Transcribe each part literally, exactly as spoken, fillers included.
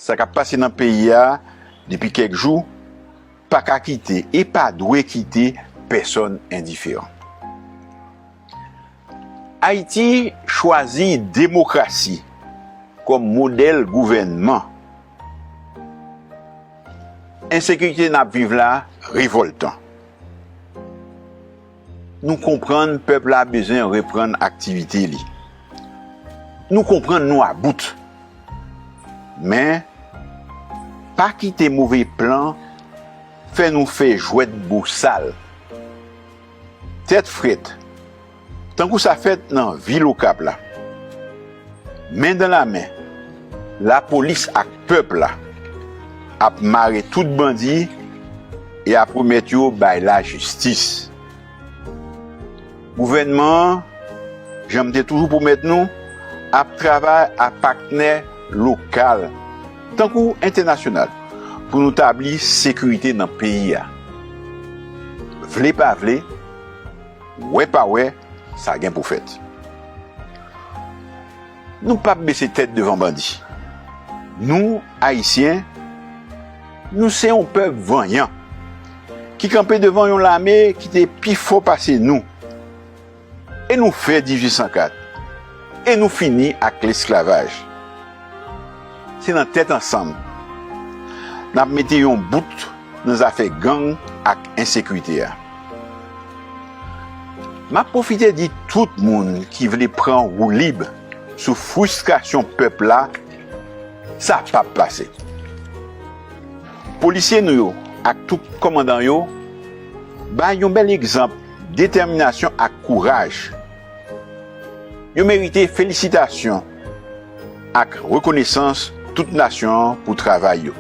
Sa k ap pase nan peyi a depi kèk jou pa ka kite e pa dwe kite pèsonn endiferan. Ayiti chwazi demokrasi kòm modèl gouvènman. Ensekirite n ap viv la revòltan. Nou konprann pèp la bezwen reprann aktivite li. Nou konprann nou about. Men, pa kite move plan fè nou fè jwèt bosal. Tèt frèt, tankou sa fèt nan vil Okap la. Men dan la men, lapolis ak pèp la ap mare tout bandi e ap remèt yo bay lajistis. Gouvènman an, jan m te toujou pwomèt nou, ap travay ak patnè lokal, tankou entènasyonal, pou nou tabli sekirite nan peyi a. Vle pa vle, wè pa wè, sa gen pou fèt. Nou p ap bese tèt devan bandi. Nou, Ayisyen, nou se yon pèp vanyan ki kanpe devan yon lame ki te pi fò pase nou. E nou fè dizuit san kat. E nou fini ak lesklavaj. Se nan tèt ansanm n ap mete yon bout nan zafè gang ak ensekirite a. M ap pwofite di tout moun ki vle pran woulib sou fristrasyon pèp la, sa p ap pase. Polisye nou yo ak tout kòmandan yo bay yon bèl egzanp detèminasyon ak kouraj. Yo merite felisitasyon ak rekonesans tout nasyon an pou travay yo.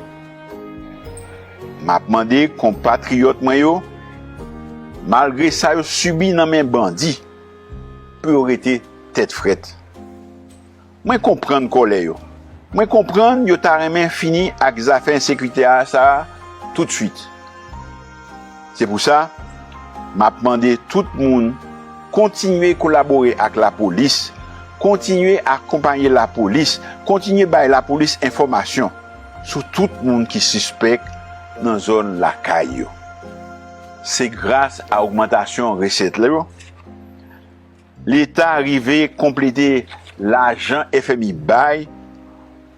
M ap mande konpatriyòt mwen yo, malgre sa yo sibi nan men bandi, pou yo rete tèt frèt. Mwen konprann kòlè yo. Mwen konprann yo ta renmen fini ak zafè ensekirite a sa a toutswit. Se pou sa, m ap mande tout moun kontinye kolabore ak lapolis, kontinye akonpaye lapolis, kontinye bay lapolis enfòmasyon sou tout moun ki sispèk nan zòn lakay yo. Se gras a ogmantasyon resèt la yo, Leta rive konplete lajan F M I bay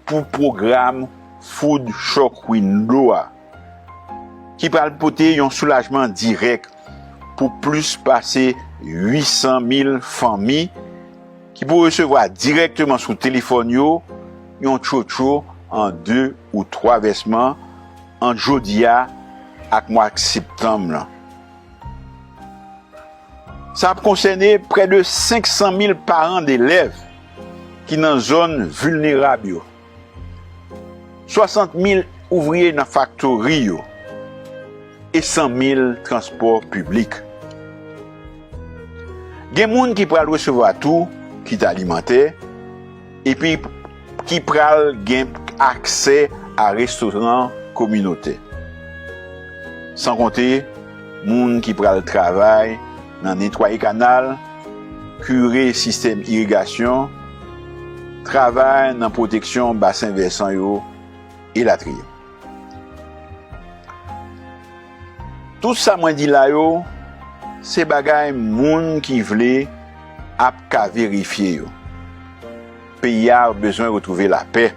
pou pwogram Food Shock Window a, ki pral pote yon soulajman dirèk pou plis pase uit san mil fanmi ki pou resevwa dirèkteman sou telefòn yo yon tchotcho an de ou twa vèsman ant jodi a ak mwa septanm lan. Sa ap konsène prè de senk san mil paran delèv ki nan zòn vilnerab yo, swasant mil ouvriye nan faktori yo e san mil transpò piblik. Gen moun ki pral resevwa tou kit alimantè epi ki pral gen aksè a restoran kominotè. San konte moun ki pral travay nan netwaye kanal, kire sistèm irigasyon, travay nan pwoteksyon basen vèsan yo, elatriye. Tout sa mwen di la yo, se bagay moun ki vle ap ka verifye yo. Peyi a bezwen retwouve lapè.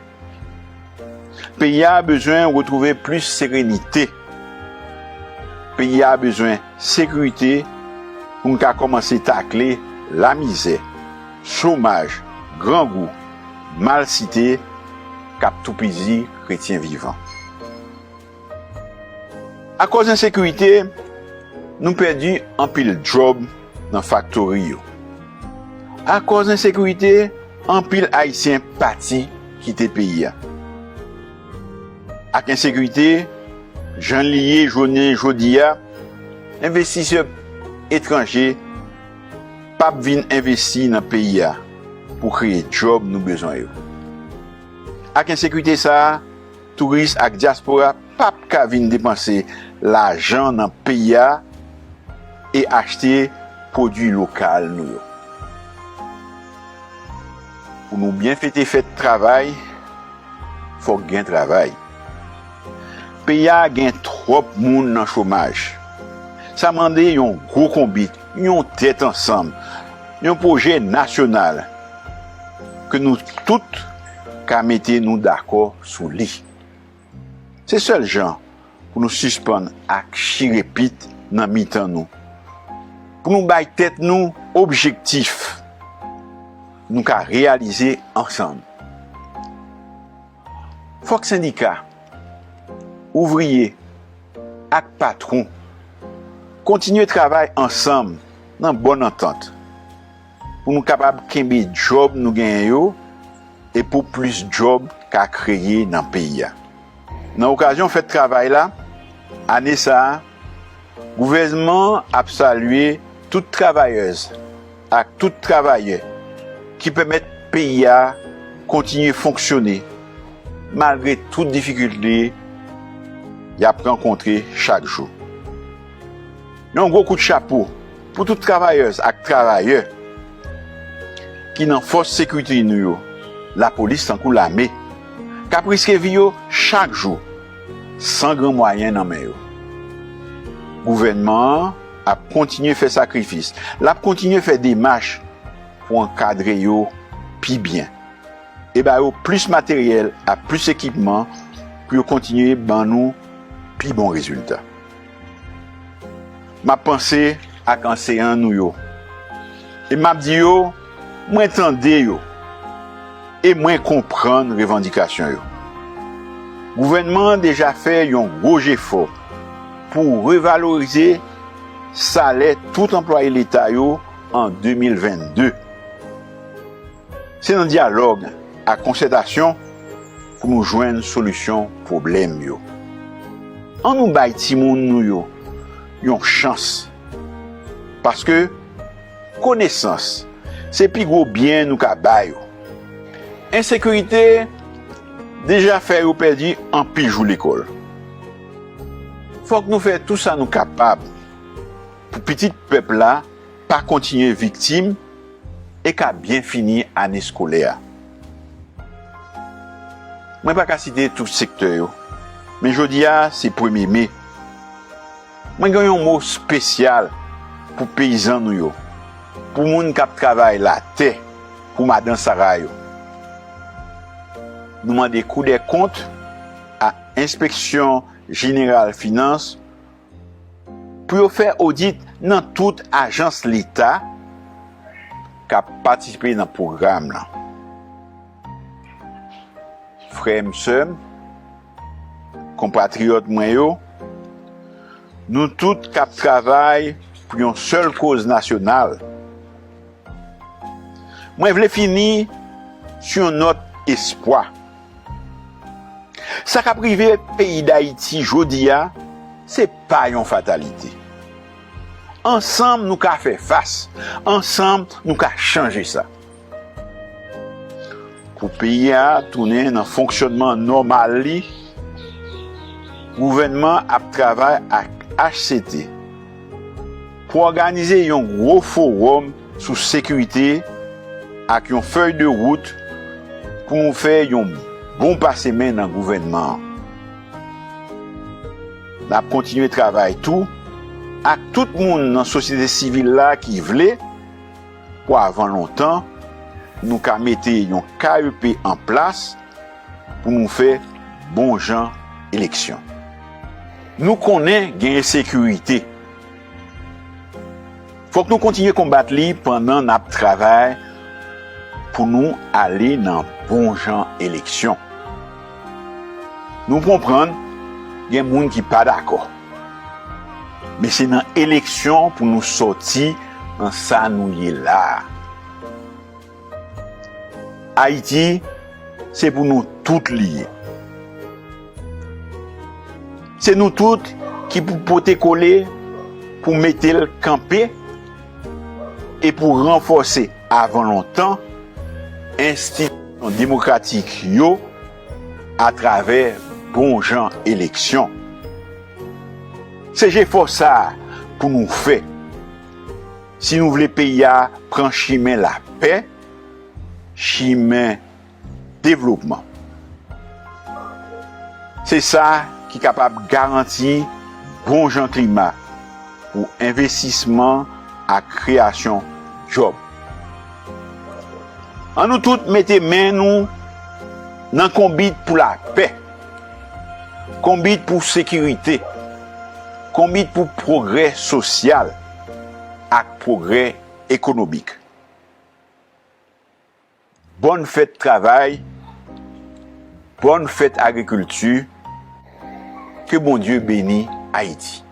Peyi a bezwen retwouve plis serenite. Peyi a bezwen sekirite pou n ka kòmanse takle lamizè, chomaj, grangou, malsite k ap toupizi kretyen vivan. Akòz ensekirite, nou pèdi anpil djòb nan faktori yo. Akòz ensekirite, anpil Ayisyen pati kite peyi a. Ak ensekirite, jan li ye jounen jodi a, envestisè etranje p ap vin envesti nan peyi a pou kreye djòb nou bezwen yo. Ak ensekirite sa a, touris ak dyaspora p ap ka vin depanse lajan nan peyi a e achte pwodui lokal nou yo. Pou nou byen fete fèt travay, fòk gen travay. Peyi a gen twòp moun nan chomaj. Sa mande yon gwo konbit, yon tèt ansanm, yon pwojè nasyonal ke nou tout ka mete nou dakò sou li. Se sèl jan pou nou sispann ak chire pit nan mitan nou, pou nou bay tèt nou objektif nou ka reyalize ansanm. Fòk sendika, ouvriye ak patwon kontinye travay ansanm nan bòn antant pou nou kapab kenbe djòb nou genyen yo e pou plis djòb ka kreye nan peyi a. Nan okazyon fèt travay la, ane sa a, gouvènman an ap salye tout travayèz ak tout travayè ki pèmèt peyi a kontinye fonksyone malgre tout difikilte y ap rankontre chak jou. Yon gwo kout chapo pou tout travayèz ak travayè ki nan fòs sekirite nou yo, lapolis tankou lame, k ap riske vi yo chak jou, san gran mwayen nan men yo. Gouvènman an ap kontinye fè sakrifis, l ap kontinye fè demach pou ankadre yo pi byen e ba yo plis materyèl ak plis ekipman pou yo kontinye ban nou pi bon rezilta. M ap panse ak anseyan nou yo e m ap di yo, mwen tande yo e mwen konprann revandikasyon yo. Gouvènman an deja fè yon gwo jefò pou revalorize salè tout anplwaye Leta yo an de mil vennde. Se nan dyalòg ak konsètasyon pou nou jwenn solisyon pwoblèm yo. Ann nou bay timoun nou yo yon chans, paske konesans se pi gwo byen nou ka ba yo. Ensekirite deja fè yo pèdi anpil jou lekòl. Fòk nou fè tou sa nou kapab pou pitit pèp la pa kontinye viktim e ka byen fini ane eskolè a. Mwen pa ka site tout sektè yo, men jodi a se premye me. Mwen gen yon mo espesyal pou peyizan nou yo, pou moun k ap travay latè, pou madan Sara yo. Nou mande Kou dè Kont ak Enspeksyon Jeneral Finans pou yo fè odit nan tout ajans Leta k ap patisipe nan pwogram lan. Frè m, sè m, konpatriyòt mwen yo, nou tout k ap travay pou yon sèl koz nasyonal, mwen vle fini sou yon nòt espwa. Sa k ap rive peyi Dayiti jodi a, se pa yon fatalite. Ansanm, nou ka fè fas. Ansanm, nou ka chanje sa. Pou peyi a tounen nan fonksyònman nòmal li, gouvènman ap travay ak H C T pou òganize yon gwo fowòm sou sekirite ak yon fèy de wout pou nou fè yon bon pase men nan gouvènman an. N ap kontinye travay tou ak tout moun nan sosyete sivil la ki vle, pou avan lontan, nou ka mete yon K E P an plas pou nou fè bon jan eleksyon. Nou konnen gen ensekirite. Fòk nou kontinye konbat li pandan n ap travay pou nou ale nan bon jan eleksyon. Nou konprann gen moun ki pa dakò. Men se nan eleksyon pou nou sòti nan sa nou ye la a. Ayiti, se pou nou tout li ye. Se nou tout ki pou pote kole pou mete l kanpe e pou ranfòse avan lontan enstitisyon demokratik yo atravè bon jan eleksyon. Se jefò sa a pou nou fè si nou vle peyi a pran chimen lapè, chimen devlopman. Se sa ki kapab garanti bon jan klima pou envestisman ak kreyasyon djòb. Ann nou tout mete men nou nan konbit pou lapè, konbit pou sekirite, konbit pou pwogrè sosyal ak pwogrè ekonomik. Bòn fèt travay, bòn fèt agrikilti, ke Bondye beni Ayiti.